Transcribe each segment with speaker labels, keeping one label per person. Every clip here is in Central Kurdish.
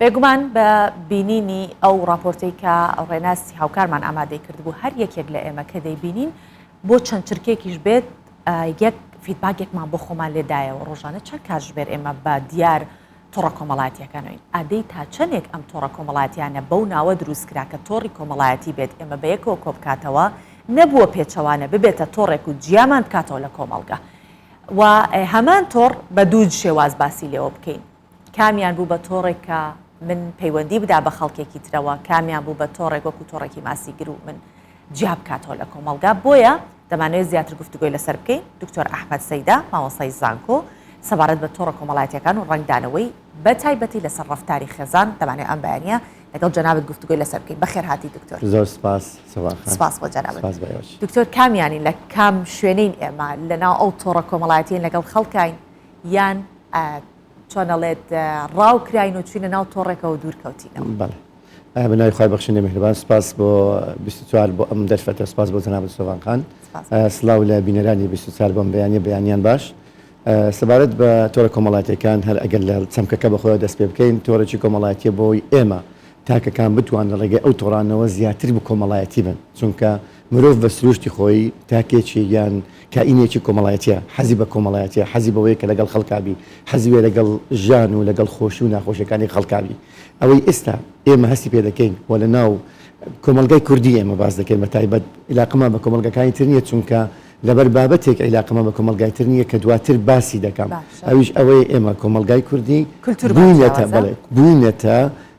Speaker 1: بێگومان بە بینینی ئەو ڕاپۆرتەی کە ڕێناسی هاوکارمان ئامادەی کردبوو هەر یەکێک لە ئێمە کە دەیبینین بۆ چەند چرکێکیش بێت یەک feedback ێکمان بۆ خۆمان لێدایەوە ڕۆژانە چەند کاتژمێر ئێمە بە دیار تۆڕە کۆمەڵایەتیەکانەوەین ئادەی تا چەندێک ئەم تۆڕە کۆمەڵایەتیانە بەو ناوە دروست کرا کە تۆڕی کۆمەڵایەتی بێت ئێمە بەیەکەوە کۆبکاتەوە نەبووە پێچەوانە ببێتە تۆڕێک و جیامان بکاتەوە لە کۆمەڵگە و هەمان تۆڕ بە دوو شێواز باسی لێوە بکەین کامیان بوو بە تۆڕێک کە من پەیوەندی بدا بە خەڵکێکی ترەوە، کامیان بوو بە تۆڕێک وەکو تۆڕێکی ماسیگر و من جیا بکاتەوە لە کۆمەڵگا، بۆیە دەمانەوێت زیاتر گفتوگۆی لەسەر بکەین، دکتۆر ئەحمەد سەیدا مامۆستای زانکۆ سەبارەت بە تۆڕە کۆمەڵایەتیەکان و ڕەنگدانەوەی بە تایبەتی لەسەر ڕەفتاری خێزان دەمانەوێت ئەم بەیانیە لەگەڵ جەنابت گفتوگۆی لەسەر بکەین. بەخێر هاتی دکتۆر.
Speaker 2: زۆر سپاس سەبا خان.
Speaker 1: سپاس بۆ جەنابت.
Speaker 2: سپاس بۆ ئێوەش.
Speaker 1: دکتۆر کامیانین لە کام شوێنەین ئێمە لەناو ئەو تۆڕە کۆمەڵایەتیەین لەگەڵ خەڵکاین یان چۆن ئەڵێت ڕاو کراین و چوینە ناو تۆڕێکەوە دوور کەوتینەوە.
Speaker 2: بەڵێ بە ناوی خوای بەخشندەی میهرەبان سپاس بۆ 24 بۆ ئەم دەرفەتە سپاس بۆ جەنابت سۆڤان خان سڵاو لە بینەرانی 24 بۆم بەیانیە بەیانیان باش سەبارەت بە تۆڕە کۆمەڵاتیەکان هەر ئەگەر لە چەمکەکە بەخۆیەوە دەست پێ بکەین تۆڕێکی کۆمەڵاتیە بۆی ئێمە تاکەکان بتوان لە ڕێگەی ئەو تۆڕانەوە زیاتر بکۆمەڵایەتی بن چونکە مرۆڤ بە سروشتی خۆی تاکێکی یان کائینێکی کۆمەڵایەتیە، حەزی بە کۆمەڵایەتیە، حەزی بەوەیە کە لەگەڵ خەڵکا بی، حەزی وەیە لەگەڵ ژیان و لەگەڵ خۆشی و ناخۆشیەکانی خەڵکا بی. ئەوەی ئێستا ئێمە هەستی پێ دەکەین و لە ناو کۆمەڵگای کوردی ئێمە باس دەکەین بە تایبەت ئیلاقەمان بە کۆمەڵگاکانی تر نیە چونکە لەبەر بابەتێک ئیلاقەمان بە کۆمەڵگای تر نیە کە دواتر باسی دەکەم ئەویش ئەوەیە ئێمە کۆمەڵگای کوردی بووینەتە بەڵێ بووینەتە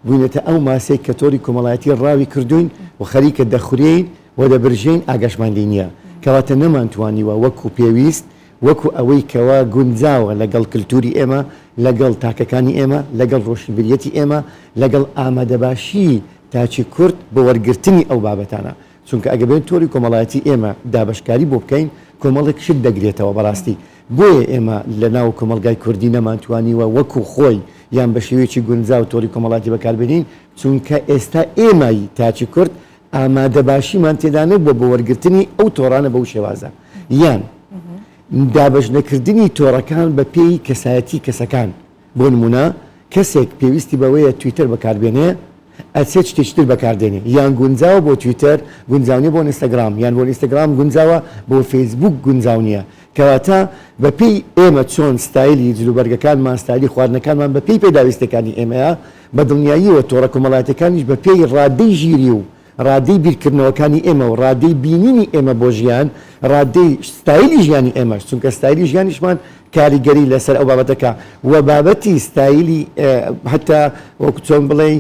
Speaker 2: بووینەتە ئەو ماسەی کە تۆری کۆمەڵایەتی ڕاوی کردووین و خەریکە دەخورێین و دەبرژێین ئاگاشمان لێی نییە، کەواتە نەمانتوانیوە وەکو پێویست، وەکو ئەوەی کەوا گونجاوە لەگەڵ کلتوری ئێمە، لەگەڵ تاکەکانی ئێمە، لەگەڵ ڕۆشنبیریەتی ئێمە، لەگەڵ ئامادەباشیی تاکی کورد بۆ وەرگرتنی ئەو بابەتانە. چونکە ئەگەر بێین تۆری کۆمەڵایەتی ئێمە دابەشکاری بۆ بکەین، کۆمەڵێک شت دەگرێتەوە بەڕاستی. بۆیە ئێمە لەناو کۆمەڵگای کوردی نەمانتوانیوە وەکو خۆی یان بە شێوەیەکی گونجاو تۆری کۆمەڵایەتی بەکاربێنین، چونکە ئێستا ئێمەی تاکی کورد ئامادەباشیمان تێدا نەبووە بۆ وەرگرتنی ئەو تۆڕانە بەو شێوازە یان دابەشنەکردنی تۆڕەکان بە پێی کەسایەتی کەسەکان بۆ نمونە کەسێک پێویستی بەوەیە تویتەر بەکاربێنێ ئەچێت شتێکی تر بەکاردێنێ یان گونجاوە بۆ تویتەر گونجاو نیە بۆ ئینستاگرام یان بۆ ئینستاگرام گونجاوە بۆ فەیسبوک گونجاو نیە کەواتە بە پێی ئێمە چۆن ستایلی جلوبەرگەکانمان ستایلی خواردنەکانمان بە پێی پێداویستیەکانی ئێمەیە بە دڵنیاییەوە تۆڕە کۆمەڵایەتیەکانیش بە پێی ڕادەی ژیری و ڕادەی بیرکردنەوەکانی ئێمە و ڕادەی بینینی ئێمە بۆ ژیان، ڕادەی ستایلی ژیانی ئێمەش، چونکە ستایلی ژیانیشمان کاریگەری لەسەر ئەو بابەتەکە و بابەتی ستایلی هەتا وەکو چۆن بڵێی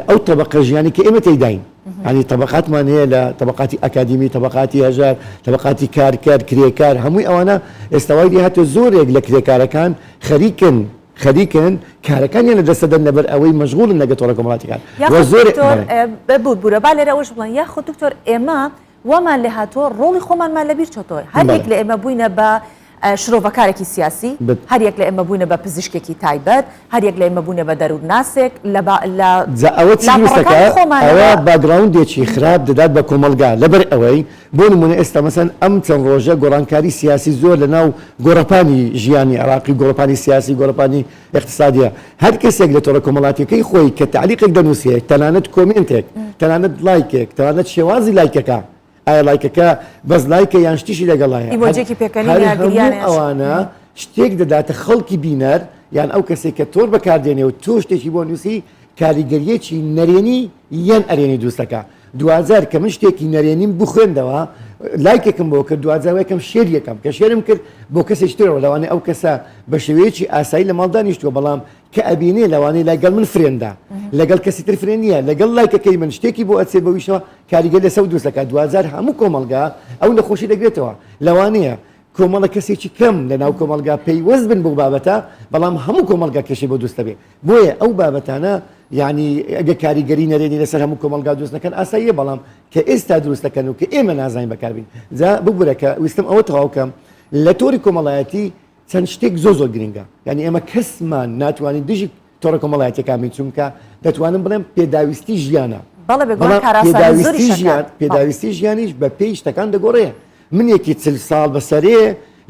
Speaker 2: ئەو تەبەقە ژیانی کە ئێمە تێیداین. یانی تەبەقاتمان هەیە لە تەبەقاتی ئەکادیمی، تەبەقاتی هەژار، تەبەقاتی کارکەر، کرێکار، هەمووی ئەوانە ئێستا وای لێهاتووە زۆرێک لە کرێکارەکان خەریکن خەریکن کارەکانیان لە دەست دەدەن لەبەر ئەوەی مەشغوڵن لەگە تۆڕە کۆمەڵاتیەکان
Speaker 1: و زۆر ببورە با لێرە ئەوەش بڵێن یاخود دکتۆر ئێمە وامان لێ هاتووە ڕۆڵی خۆمانمان لەبیر چۆتەوە هەر یەک لە ئێمە بووینە بە شرۆڤەکارێکی سیاسی هەر یەک لە ئێمە بووینە بە پزیشکێکی تایبەت هەر یەک لە ئێمە بووینە بە دەروونناسێک لە لە
Speaker 2: جا ئەوە چی دروستەکە ئەوە background ێکی خراپ دەدات بە کۆمەڵگا لەبەر ئەوەی بۆ نموونە ئێستا مەسەن ئەم چەند ڕۆژە گۆڕانکاری سیاسی زۆر لە ناو گۆڕەپانی ژیانی عێراقی گۆڕەپانی سیاسی گۆڕەپانی ئیقتسادیە هەر کەسێک لە تۆڕە کۆمەڵاتیەکەی خۆی کە تەعلیقێک دەنووسێ تەنانەت comment ێک تەنانەت لایکێک تەنانەت شێوازی لایکەکە ئایا لایکەکە بەس لایکە یان شتیشی لەگەڵایە
Speaker 1: ئیمۆجێکی پێکەنینە
Speaker 2: هەر هەموو
Speaker 1: گریانە
Speaker 2: ئەوانە شتێک دەداتە خەڵکی بینەر یان ئەو کەسێک کە تۆر بەکاردێنێ و تۆ شتێکی بۆ نووسی کاریگەریەکی نەرێنی یان ئەرێنی دروست دەکا دواجار کە من شتێکی نەرێنیم بخوێندەوە لایکێکم بۆ کرد دواجار وەکەم share یەکەم کە share م کرد بۆ کەسێکی ترەوە لەوانەیە ئەو کەسە بە شێوەیەکی ئاسایی لە ماڵ دانیشتووە بەڵام کە ئەبینێ لەوانەیە لەگەڵ من friend ە لەگەڵ کەسی تر friend نییە لەگەڵ لایکەکەی من شتێکی بۆ ئەچێ بەویشەوە کاریگەر لەسەر دروست دەکات دواجار هەموو کۆمەڵگا ئەو نەخۆشی دەگرێتەوە لەوانەیە کۆمەڵە کەسێکی کەم لە ناو کۆمەڵگا پەیوەست بن بەو بابەتە بەڵام هەموو کۆمەڵگا کێشەی بۆ دروست دەبێ بۆیە ئەو بابەتانە یعنی ئەگە کاریگەری نەرێنی لەسەر هەموو کۆمەڵگا دروست نەکەن ئاساییە بەڵام کە ئێستا دروست دەکەن و کە ئێمە نازانین بەکاربین جا ببورە کە ویستم ئەوە تەواو کەم لە تۆری کۆمەڵایەتی چەند شتێک زۆر زۆر گرنگە یعنی ئێمە کەسمان ناتوانین دژی تۆڕە کۆمەڵایەتیەکان بین چونکە دەتوانم بڵێم پێداویستی ژیانە
Speaker 1: بەڵێ بێگومان کارئاسانی زۆریش
Speaker 2: ژیان پێداویستی ژیانیش بە پێی شتەکان دەگۆڕێ منێکی چل ساڵ بەسەرێ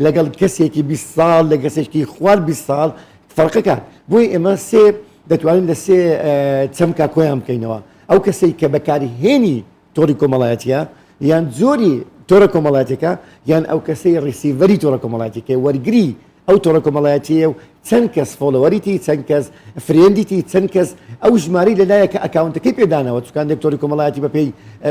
Speaker 2: لەگەڵ کەسێکی 20 ساڵ لە کەسێکی خوار 20 ساڵ فەرقەکات بۆی ئێمە سێ. دەتوانین لە سێ چەمکا کۆیان بکەینەوە، ئەو کەسەی کە بەکارهێنی تۆڕی کۆمەڵایەتیە یان جۆری تۆڕە کۆمەڵایەتیەکە یان ئەو کەسەی receiver ی تۆڕە کۆمەڵایەتیەکەی وەرگری ئەو تۆڕە کۆمەڵایەتیەیە و چەند کەس follower یتی چەند کەس friend یتی چەند کەس ئەو ژمارەی لەلایە کە account ەکەی پێدانەوە چونکە هەندێک تۆڕی کۆمەڵایەتی بەپێی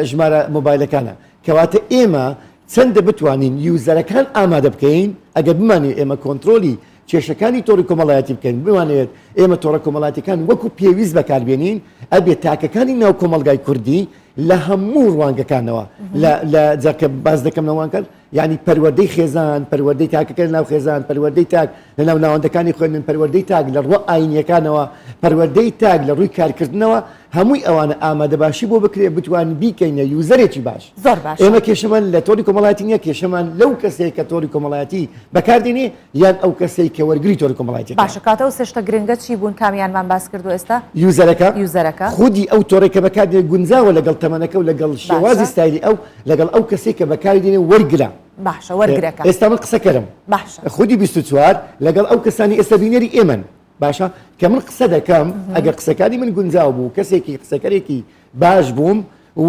Speaker 2: ژمارە مۆبایلەکانە کەواتە ئێمە چەندە بتوانین user ەکان ئامادە بکەین ئەگەر بمانەوێت ئێمە کۆنترۆلی کێشەکانی تۆڕی کۆمەڵایەتی بکەین، بمانەوێت ئێمە تۆڕە کۆمەڵاتیەکان وەکو پێویست بەکاربێنین، ئەبێت تاکەکانی ناو کۆمەڵگای کوردی لە هەموو ڕوانگەکانەوە لە لە جا کە باس دەکەم لە ڕوانگەکان یعنی پەروەردەی خێزان، پەروەردەی تاکەکە لە ناو خێزان، پەروەردەی تاک لە ناو ناوەندەکانی خوێندن، پەروەردەی تاک لە ڕووە ئاینیەکانەوە، پەروەردەی تاک لە ڕووی کارکردنەوە، هەمووی ئەوانە ئامادەباشی بۆ بکرێت بتوانین بیکەینە user ێکی باش.
Speaker 1: زۆر باشە.
Speaker 2: ئێمە کێشەمان لە تۆڕی کۆمەڵایەتی نییە، کێشەمان لەو کەسەیە کە تۆڕی کۆمەڵایەتی بەکاردێنێ یان ئەو کەسەی کە وەرگری تۆڕی کۆمەڵایەتیەکەیە.
Speaker 1: باشە کاتە ئەو سێ شتە گرنگە چی بوون کامیانمان باس کردووە ئێستا؟
Speaker 2: user ەکە،
Speaker 1: user ەکە.
Speaker 2: خودی ئەو تۆڕەی کە بەکاردێنێ گونجاوە لەگەڵ تەمەنەکە و لەگەڵ شێوازی
Speaker 1: باشە.
Speaker 2: ستایلی ئەو، لەگەڵ ئەو کەسەی کە بەکاری دێنێ وەرگرە.
Speaker 1: باشە وەرگرەکە.
Speaker 2: ئێستا من قسەکەرم.
Speaker 1: باشە.
Speaker 2: خودی 24 لەگەڵ ئەو کەسانی ئێستا بینەری ئێمەن. باشە کە من قسە دەکەم ئەگەر قسەکانی من گونجاو بوو کەسێکی قسەکەرێکی باش بووم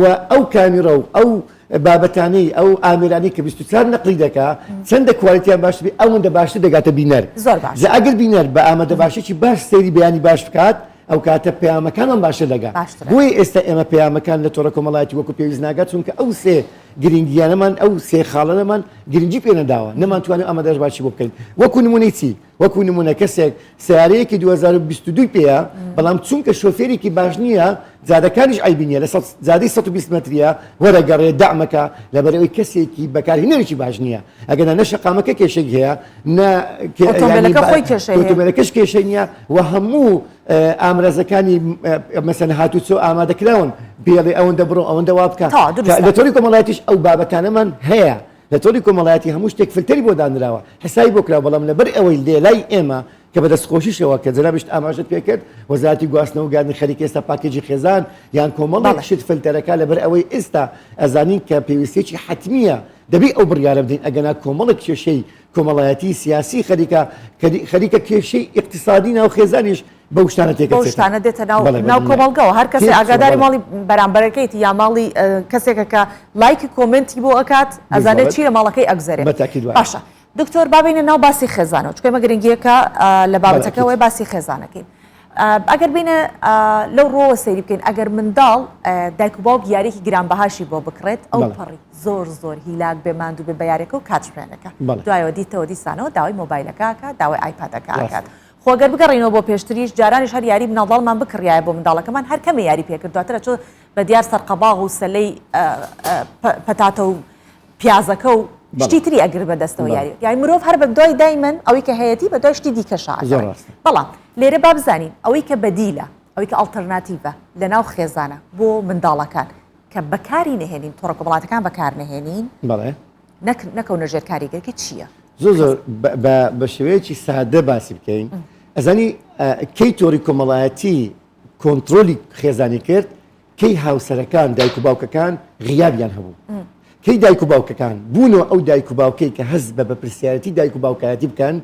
Speaker 2: و ئەو کامیڕە و ئەو بابەتانەی ئەو ئامێرانەی کە 24 نەقلی دەکا چەندە quality یان باشتر بێ ئەوەندە باشتر دەگاتە بینەر
Speaker 1: زۆر باشە.
Speaker 2: جا ئەگەر بینەر بە ئامادەباشیی باش سەیری بەیانی باش بکات ئەو کاتە پەیامەکانمان باشتر دەگا
Speaker 1: باشترە.
Speaker 2: بۆیە ئێستا ئێمە پەیامەکان لە تۆڕە کۆمەڵایەتی وەکو پێویست ناگات چونکە ئەو سێ گرنگیانەمان ئەو سێ خاڵەنەمان گرنگی پێ نەداوە نەمانتوانی ئامادەباشی بۆ بکەین وەکو نمونەی چی وەکو نمونە کەسێک سەیارەیەکی 2022 پێیە بەڵام چونکە شۆفێرێکی باش نییە جادەکانیش عەیبی نییە لە جادەی 120 مەتریە وەرە گەڕێ دەعمەکە لەبەرئەوەی کەسێکی بەکارهێنەرێکی باش نییە ئەگەنا نە شەقامەکە کێشەی هەیە نە
Speaker 1: ئۆتۆمبێلەکە خۆی کێشەی هەیە
Speaker 2: ئۆتۆمبێلەکەش کێشەی نییە و هەموو ئامرازەکانی مەسەن هاتوچۆ ئامادەکراون بێڵێ ئەوەندە بڕۆ ئەوەندە وا بکە لە تۆڕی کۆمەڵایەتیش ئەو بابەتانەمان هەیە لە تۆڕی کۆمەڵایەتی هەموو شتێک فلتەری بۆ دانراوە، حسابی بۆ کراوە، بەڵام لەبەر ئەوەی لێ لای ئێمە کە بە دەستخۆشیشەوە کە جەنابیشت ئاماژەت پێ کرد، وەزارەتی گواستنەوە و گەیاندن خەریکە ئێستا پاکێجی خێزان یان کۆمەڵێک شت فلتەرەکا لەبەر ئەوەی ئێستا ئەزانین کە پێویستیەکی حەتمییە دەبێ ئەو بڕیارە بدەین ئەگەنا کۆمەڵێک کێشەی کۆمەڵایەتی سیاسی خەریکە خەریکە کێشەی ئیقتیسادی ناو خێزانیش بەو شتانە
Speaker 1: بەو
Speaker 2: تێکەچێتن.
Speaker 1: شتانە دێتە ناو
Speaker 2: بەڵێ
Speaker 1: ناو
Speaker 2: بەدڵنیام.
Speaker 1: کۆمەڵگەوە هەر کەسێ
Speaker 2: تێکچووە
Speaker 1: ئاگاداری
Speaker 2: بەڵێ.
Speaker 1: ماڵی بەرامبەرەکەیتی یا ماڵی کەسێکە کە لایک و comment ی بۆ ئەکات ئەزانێت
Speaker 2: بالضبط
Speaker 1: چی لە ماڵەکەی ئەگوزەرێ
Speaker 2: بە تاکید وایە.
Speaker 1: باشە دکتۆر با بێینە ناو باسی خێزانەوە چونکە ئێمە گرنگییەکە لە
Speaker 2: بەڵێ
Speaker 1: بابەتەکە
Speaker 2: ئەکید.
Speaker 1: وەیە باسی خێزانەکەین ئەگەر بینە لەو ڕووەوە سەیری بکەین ئەگەر منداڵ دایک و باوک یاریێکی گرانبەهاشی بۆ بکڕێت ئەو
Speaker 2: بەڵێ.
Speaker 1: پەڕی زۆر زۆر هیلاک بێ ماندوو بێ بە یاریەکە و کاتژمێرەکە
Speaker 2: بەڵێ.
Speaker 1: دوایەوە دیتەوە دیسانەوە داوای مۆبایلەکە ئەکات داوای ئایپادەکە ئەکات
Speaker 2: ڕاستە.
Speaker 1: خۆ گەر بگەڕێینەوە بۆ پێشتریش جارانیش هەر یاری مناڵداڵمان بکڕیایە بۆ منداڵەکەمان هەر کەمێ یاری پێکرد دواتر ئەچۆ بە دیار سەرقەباغ و سەلەی پەتاتە و پیازەکە و شتی تری ئەگر بە دەستەوە یاری یاری مرۆڤ هەر بە دوای دایمەن ئەوەی کە هەیەتی بە دوای شتی دیکەشا بەڵام لێرە با بزانین ئەوەی کە بەدیلە ئەوەی کە ئەڵتەرناتیڤە لە ناو خێزانە بۆ منداڵەکان کە بەکاری نەهێنین تۆڕە کۆمەڵاتەکان بەکار نەهێنین
Speaker 2: بەڵێ
Speaker 1: نەک نەکەونە ژێر کاریگەری چییە؟
Speaker 2: زۆر زۆر بە شێوەیەکی سادە باسی بکەین ئەزانی کەی تۆری کۆمەڵایەتی کۆنتترۆلی خێزانی کرد کەی هاوسەرەکان دایک و باوکەکان غیابیان هەبوو کەی دایک و باوکەکان بوونەوە ئەو دایک و باوکەی کە هەست بە بەپرسیارەتی دایک و باوکایەتی بکەن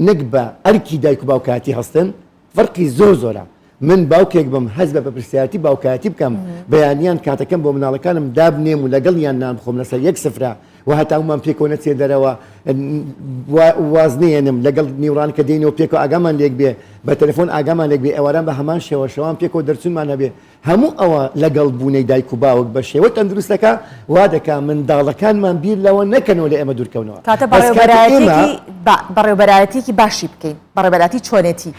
Speaker 2: نەک بە ئەرکی دایک و باوکایەتی هەستن فەرقی زۆر زۆرە من باوکێک بم هەست بە بەپرسیارەتی باوکایەتی بکەم بەیانیان کاتەکەم بۆ مناڵەکانم دابنێم و لەگەڵیان نان بخۆم لەسەر یەک سفرە و هەتاومان پێکەوە نەچێ دەرەوە واز نێنم لەگەڵ نیوڕان کە دێنەوە پێکەوە ئاگامان لێک بێ بە تەلەفۆن ئاگامان لێک بێ ئێواران بە هەمان شێوە شەوان پێکەوە دەرچوونمان هەبێ هەموو ئەوە لەگەڵ بوونەی دایک و باوک بە شێوە تەندروستەکە وا دەکا منداڵەکانمان بیر لەوە نەکەنەوە لە ئێمە دوورکەونەوە.
Speaker 1: کاتە
Speaker 2: بەس کاتێک ئێمە
Speaker 1: بەڕێوەبەرایەتیەکی با بەڕێوەبەرایەتیەکی باشی بکەین بەڕێوەبەرایەتی چۆنێتی؟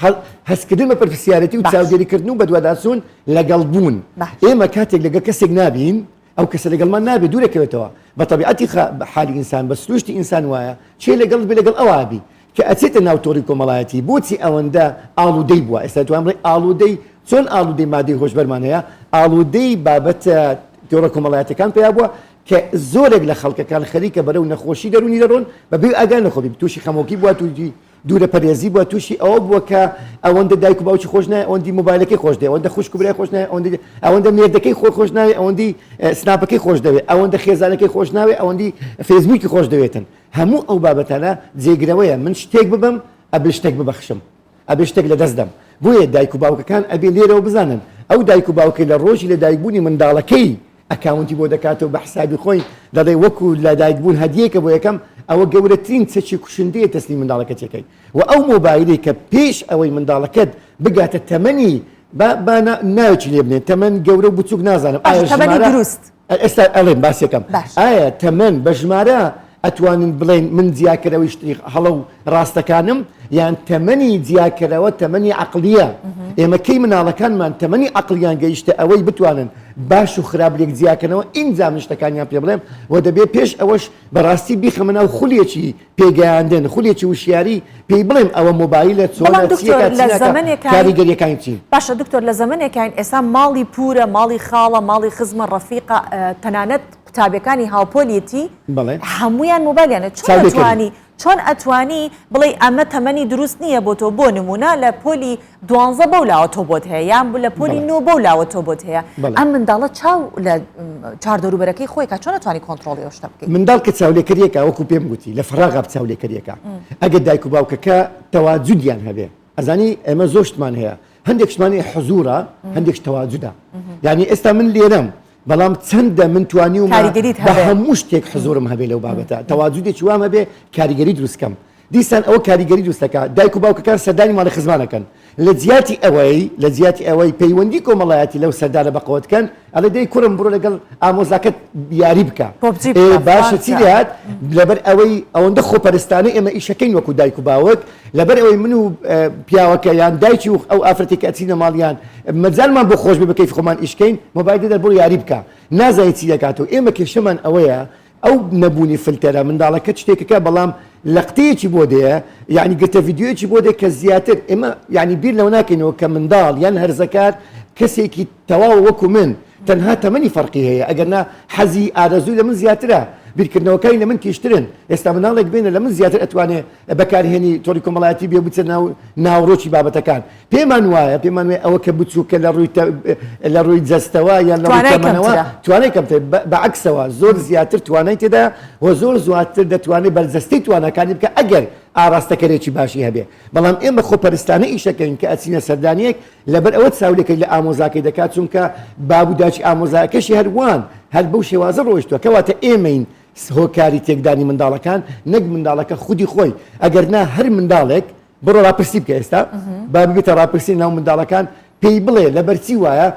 Speaker 2: هەستکردن بە پەرپرسیارێتی و
Speaker 1: باش.
Speaker 2: چاودێریکردن و بەدواداچوون لەگەڵ بوون.
Speaker 1: باش.
Speaker 2: ئێمە کاتێک لەگەڵ کەسێک نابین ئەو کەسە لەگەڵمان نابێ دوورەکەوێتەوە. بە تەبیعەتی خا حالی ئینسان بە سروشتی ئینسان وایە کێ لەگەڵت بێ لەگەڵ ئەوا بی. کە ئەچێتە ناو تۆڕی کۆمەڵایەتی بۆچی ئەوەندە ئاڵودەی بووە ئێستا دەتوانم بڵێ ئاڵودەی چۆن ئاڵودەی مادەی هۆشبەرمان هەیە ئاڵودەی بابەتە تۆڕە کۆمەڵایەتەکان پیا بووە کە زۆرێک لە خەڵکەکان خەریکە بەرەو نەخۆشی دەروونی دەڕۆن بەبێ ئاگا نەخۆبی تووشی خەمۆکی بووە تووشی دوورە پەرێزی بووە تووشی ئەوە بووە کە ئەوەندە دایک و باوکی خۆش نایە ئەوەندی مۆبایلەکەی خۆش دێ ئەوەندە خوشک و برای خۆش نایە ئەوەندی ئەوەندە مێردەکەی خۆی خۆش ناوێ ئەوەندی سناپەکەی خۆش دەوێ ئەوەندە خێزانەکەی خۆش ناوێ ئەوەندی فەیسبووکی خۆش دەوێتن هەموو ئەو بابەتانە جێگرەوەیە من شتێک ببەم ئەبێ شتێک ببەخشم ئەبێ شتێک لە دەست دەم. بۆیە دایک و باوکەکان ئەبێ لێرەوە بزانن ئەو دایک و باوکەی لە ڕۆژی لەدایکبوونی منداڵەکەی account ی بۆ دەکاتەوە بە حسابی خۆی دەڵێ وەکو لەدایکبوون هەدیەکە بۆ یەکەم ئەوە گەورەترین چەکی کوشندەیە تەسلیم منداڵەکەت ئەکەی و ئەو مۆبایلەی کە پێش ئەوەی منداڵەکەت بگاتە تەمەنی با با ناوێکی لێ بنێن تەمەن گەورە و بچووک نازانم ئایا
Speaker 1: تەمەنی دروست
Speaker 2: ئێستا ئەڵێم باسێکەم ئایا تەمەن بە ژمارە ئەتوانن بڵێن من جیاکەرەوەی شتی هەڵە و ڕاستەکانم یان تەمەنی جیاکەرەوە تەمەنی عقلیە ئێمە کەی مناڵەکانمان تەمەنی عقلیان گەیشتە ئەوەی بتوانن باش و خراپ لێک جیاکەنەوە ئینجا من شتەکانیان پێ بڵێم و دەبێ پێش ئەوەش بەڕاستی بیخەمە ناو خولێکی پێگەیاندن، خولێکی وشیاری پێی بڵێم ئەوە مۆبایلە
Speaker 1: چۆنە
Speaker 2: بەڵام
Speaker 1: دکتۆر
Speaker 2: چیەکا
Speaker 1: لە
Speaker 2: چی ناکا
Speaker 1: زەمەنێکاین
Speaker 2: کاریگەریەکانی چین؟
Speaker 1: باشە دکتۆر لە زەمەنێکاین ئێستا ماڵی پورە ماڵی خاڵە ماڵی خزمە ڕەفیقە تەنانەت قوتابیەکانی هاوپۆلیەتی
Speaker 2: بەڵێ.
Speaker 1: هەموویان مۆبایلیان هەیە چۆن
Speaker 2: چاولێکەری.
Speaker 1: ئەتوانی چۆن ئەتوانی بڵێی ئەمە تەمەنی دروست نییە بۆ تۆ بۆ نموونە لە پۆلی دوانزە بەو لاوە تۆ بۆت هەیە یان لە پۆلی
Speaker 2: بەڵێ.
Speaker 1: نۆ بەو لاوە تۆ بۆت هەیە
Speaker 2: بەڵێ.
Speaker 1: ئەم منداڵە چاو لە چار دەوروبەرەکەی خۆی کا چۆن ئەتوانی کۆنتڕۆڵی ئەو شتە بکەی؟
Speaker 2: منداڵ کە چاولێکەریەکە وەکو پێم گوتی لە فەراغا چاولێکەریەکە ئەگەر دایک و باوکەکە تەواجودیان هەبێ ئەزانی ئێمە زۆر شتمان هەیە هەندێک شتمان هەیە حزورە هەندێک شت تەواجودە یعنی ئێستا من لێرەم بەڵام چەندە من توانیومە
Speaker 1: کاریگەریت
Speaker 2: بە
Speaker 1: هەبێ.
Speaker 2: هەموو شتێک حزورم هەبێ لەو بابەتە تەواجودێکی وام هەبێ کاریگەری دروست کەم دیسان ئەوە کاریگەری دروست دەکات دایک و باوکەکان سەردانی ماڵی خزمان ئەکەن لە جیاتی ئەوەی لە جیاتی ئەوەی پەیوەندی کۆمەڵایەتی لەو سەردانە بەقوەت کەن ئەڵێ دەی کوڕم بڕۆ لەگەڵ ئامۆزاکەت یاری بکە
Speaker 1: پۆبجی
Speaker 2: ئێ
Speaker 1: بکە
Speaker 2: باشە
Speaker 1: فڵان
Speaker 2: چی
Speaker 1: بکە.
Speaker 2: لێهات لەبەر ئەوەی ئەوەندە خۆپەرستانە ئێمە ئیشەکەین وەکو دایک و باوک لەبەر ئەوەی من و پیاوەکە یان دایکی و ئەو ئافرەتی کە ئەچینە ماڵیان مەجالمان بۆ خۆش بێ بە کەیفی خۆمان ئیشکەین مۆبایل دەدەر بڕۆ یاری بکە نازانی چی دەکات و ئێمە کێشەمان ئەوەیە ئەو نەبوونی فلتەرە منداڵەکەت شتێکەکە بەڵام لەقتەیەکی بۆ دێ یعنی گرتە ڤیدیۆیەکی بۆ دێ کە زیاتر ئێمە یعنی بیر لەوە ناکەینەوە کە منداڵ یان هەرزەکار کەسێکی تەواو وەکو من تەنها تەمەنی فەرقی هەیە ئەگەر نا حەزی ئارەزووی لە من زیاترە بیرکردنەوەکانی لە من تیژترن ئێستا مناڵێک بێنە لە من زیاتر ئەتوانێ بەکارهێنی تۆڕی کۆمەڵایەتی بێ بچێت ناو ناوەڕۆکی بابەتەکان پێمان وایە پێمان وایە ئەوە کە بچووکە لە ڕووی لە ڕووی جەستەوە یان لە ڕووی تەمەنەوە توانای کەمتر بە عەکسەوە زۆر زیاتر توانای تێدا و زۆر زواتر دەتوانێت بەرجەستەی تواناکانی بکە ئەگەر ئاراستەکەرێکی باشی هەبێ بەڵام ئێمە خۆپەرستانە ئیشەکەین کە ئەچینە سەردانیەک لەبەر ئەوە چاولێکەی لە ئامۆزاکەی دەکات چونکە باب و داکی ئامۆزاکەشی هەروان هەر بەو شێوازە ڕۆیشتووە کەواتە ئێمەین هۆکاری تێکدانی منداڵەکان نەک منداڵەکە خودی خۆی ئەگەر نا هەر منداڵێک بڕۆ ڕاپرسی بکە ئێستا با ببێتە ڕاپرسی ناو منداڵەکان پێی بڵێ لەبەرچی وایە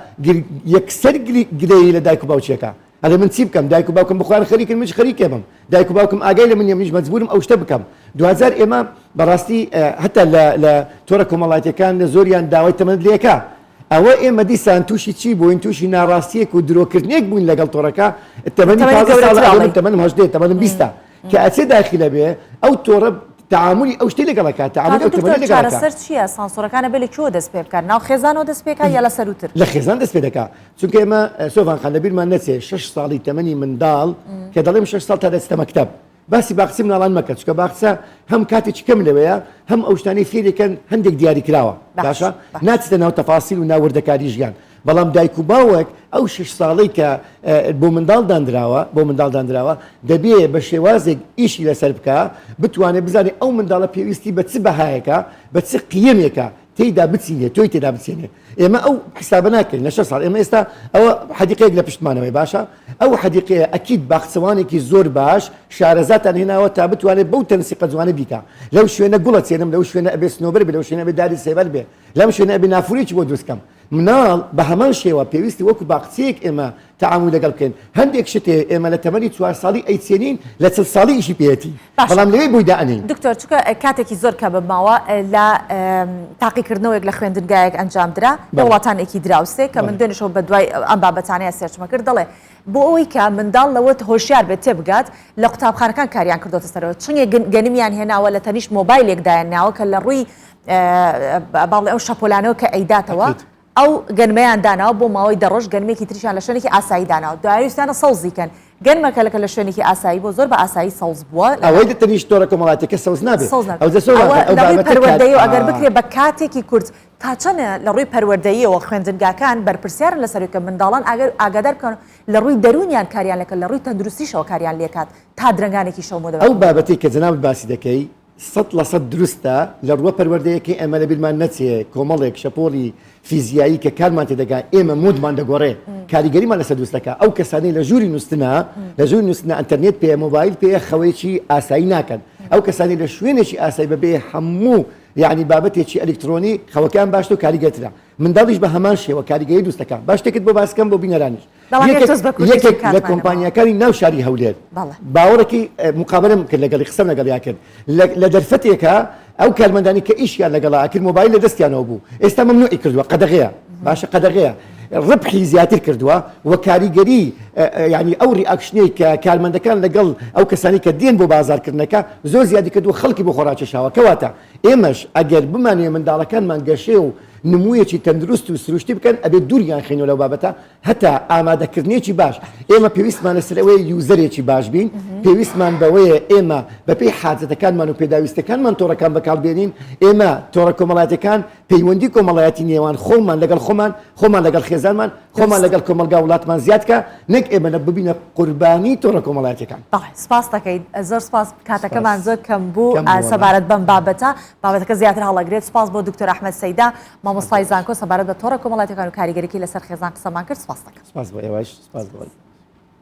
Speaker 2: یەکسەر گلەیی لە دایک و باوکیەکە ئەڵێ من چی بکەم دایک و باوکم بخوارن خەریکن منیش خەریکێ بم دایک و باوکم ئاگای لە من نیە منیش مەجبورم ئەو شتە بکەم دواجار ئێمە بەڕاستی هەتا لە لە تۆڕە کۆمەڵایەتیەکان لە زۆریان داوای تەمەنت لێکا ئەوە ئێمە دیسان تووشی چی بووین تووشی ناڕاستیەک و درۆکردنێک بووین لەگەڵ تۆڕەکە تەمەنی 15 ساڵە ئەڵێ من تەمەنم هەژدەیە تەمەنم بیستە کە ئەچێ داخیلە بێ ئەو تۆڕە تەعامولی ئەو شتەی لەگەڵ ئەکات تەعامولی
Speaker 1: کاکە
Speaker 2: ئەو تەمەنەی
Speaker 1: دکتۆر
Speaker 2: لەگەڵ ئەکا.
Speaker 1: چارەسەر چییە؟ سانسۆرەکان ئەبێ لە کوێوە دەست پێ بکات؟ ناو خێزانەوە دەست پێ کات یا لە سەرووتر؟
Speaker 2: لە خێزان دەست پێ دەکا چونکە ئێمە سۆڤان خان لەبیرمان نەچێ شەش ساڵی تەمەنی منداڵ کە دەڵێم شەش ساڵ تا دەچتە مەکتەب باسی باخچەی مناڵان مەکە چونکە باخچە هەم کاتێکی کەم لەوەیە هەم ئەو شتانەی فێریەکەن هەندێک دیاریکراوە
Speaker 1: باشە
Speaker 2: باشە ناچتە ناو تەفاسیل و ناو وردەکاری ژیان بەڵام دایک و باوک ئەو شەش ساڵەی کە بۆ منداڵ دانراوە بۆ منداڵ دانراوە دەبێ بە شێوازێک ئیشی لەسەر بکا بتوانێت بزانێت ئەو منداڵە پێویستی بە چ بەهایەکە بە چ قیەمێکە تێیدا بچینێ تۆی تێدا بچێنێ ئێمە ئەو حسابە ناکەین لە شەش ساڵ ئێمە ئێستا ئەوە حەدیقەیەک لە پشتمانەوەی باشە ئەو حەدیقەیە ئەکید باخچەوانێکی زۆر باش شارەزاتان هێناوە تا بتوانێت بەو تەنسیقە جوانە بیکا لەو شوێنە گوڵە چێنم لەو شوێنە ئەبێ سنۆبەر بێ لەو شوێنە ئەبێ داری سێبەر بێ لەم شوێنە ئەبێ نافورێکی بۆ دروست کەم مناڵ بە هەمان شێوە پێویستی وەکو باخچەیەک ئێمە تەعامول لەگەڵ بکەین هەندێک شت هەیە ئێمە لە تەمەنی چوار ساڵی ئەیچێنین لە 40 ساڵی ئیشی پێیەتی
Speaker 1: باشە
Speaker 2: بەڵام لەوێ بۆی دائەنێین.
Speaker 1: دکتۆر چونکە کاتێکی زۆر کەمم ماوە لە تاقیکردنەوەیەک لە خوێندنگایەک ئەنجام درا لە
Speaker 2: بەڵێ
Speaker 1: وڵاتانێکی دراوسێ کە من
Speaker 2: بەڵێ.
Speaker 1: دوێنێ شەو بەدوای ئەم بابەتانەیا search م کرد دەڵێ بۆ ئەوەی کە منداڵ لەوە هۆشیار بێت تێبگات لە قوتابخانەکان کاریان کردۆتە سەرەوە چنگێک گەنمیان هێناوە لە تەنیشت مۆبایلێک دایان ناوە کە لە ڕووی با بڵێ ئەو شەپۆلانەوە کە ئەیداتەوە
Speaker 2: ئەکید.
Speaker 1: ئەو گەنمەیان داناوە بۆ ماوەی دە ڕۆژ گەنمێکی تریشیان لە شوێنێکی ئاسایی داناوە دوای ویستیانە سەوزی کەن گەنمەکە لەکە لە شوێنێکی ئاسایی بووە زۆر بە ئاسایی سەوز بووە لە
Speaker 2: ئەوەی دە تەنیشت تۆڕە کۆمەڵاتیەکە سەوز نابێ
Speaker 1: سەوز نابێ
Speaker 2: ئەوجە سۆران
Speaker 1: ئەوە
Speaker 2: خان ئەو
Speaker 1: لە ڕووی
Speaker 2: بابەتە کات
Speaker 1: پەروەردەییەوە ئەگەر
Speaker 2: ئا.
Speaker 1: بکرێ بە کاتێکی کورت تا چەنە لە ڕووی پەروەردەییەوە خوێندنگاکان بەرپرسیارن لەسەر کە منداڵان ئاگادار بکەن لە ڕووی دەروونیان کاریان لەکەن لە ڕووی تەندروستیشەوە کاریان لێکات تا درەنگانێکی شەو
Speaker 2: ئەو بابەتەی کە جەنابت باسی دەکەی. 100% دروستە لە ڕووە پەروەردەیەکەی ئێمە لەبیرمان نەچێ کۆمەڵێک شەپۆڵی فیزیایی کە کارمان تێدەگا ئێمە mood مان دەگۆڕێ کاریگەریمان لەسەر دروست دەکا ئەو کەسانەی لە ژووری نووستنە لە ژووری نووستنە ئەنتەرنێت پێ مۆبایل پێ خەوەیەکی ئاسایی ناکەن ئەو کەسانی لە شوێنێکی ئاسایی بەبێ هەموو یعنی بابەتێکی ئەلکترۆنی خەوەکان باشتر و کاریگەرترە منداڵیش بە هەمان شێوە کاریگەری دروست دەکا با شتێکت بۆ باس کەم بۆ بینەرانیش یەکێک لە کۆمپانیاکانی ناو شاری هەولێر باوەڕەکەی مقابلەم کرد لەگەڵی قسەم لەگەڵیا کرد لە دەرفەتێکە ئەو کارمەندانی کە ئیشیان لەگەڵا ئەکرد مۆبایل لە دەستیانەوە بوو ئێستا مەمنوعی کردووە قەدەغەیە باشە قەدەغەیە ڕبحی زیاتر کردووە و کاریگەری ینی ئەو reaction ەی کە کارمەندەکان لەگەڵ ئەو کەسانی کە دێن بۆ بازارکردنەکە زۆر زیادی کردووە خەڵکی بۆ خۆراکێشاوە کەواتە ئێمەش ئەگەر بمانەوێ منداڵەکانمان گەشەی و نموویەکی تەندروست و سروشتی بکەن ئەبێت دووریان خەینەوە لەو بابەتە هەتا ئامادەکردنێکی باش ئێمە پێویستمان لەسەر ئەوەیە user ێکی باش بین پێویستمان بەوەیە ئێمە بەپێی حاجەتەکانمان و پێداویستەکانمان تۆڕەکان بەکاڵبێنین ئێمە تۆڕە کۆمەڵاتەکان پەیوەندی کۆمەڵایەتی نێوان خۆمان لەگەڵ خۆمان خۆمان لەگەڵ خێزانمان خۆمان لەگەڵ کۆمەڵگا وڵاتمان زیاد کە نەک ئێمە لە ببینە قوربانی تۆڕە کۆمەڵایەتەکان.
Speaker 1: سپاس دەکەین زۆر سپاس کاتەکەمان زۆر کەم بوو سەبارەت بەم بابەتە بابەتەکە زیاتر هەڵەگرێت سپاس بۆ دکتۆر ئەحمەد سەیدا مامۆستای زانکۆ سەبارەت بە تۆڕە کۆمەڵایەتیەکان و کاریگەریی لەسەر خێزان قسەمان کرد سپاس دەکەم.
Speaker 2: سپاس بۆ ئێوەش سپاس بۆ.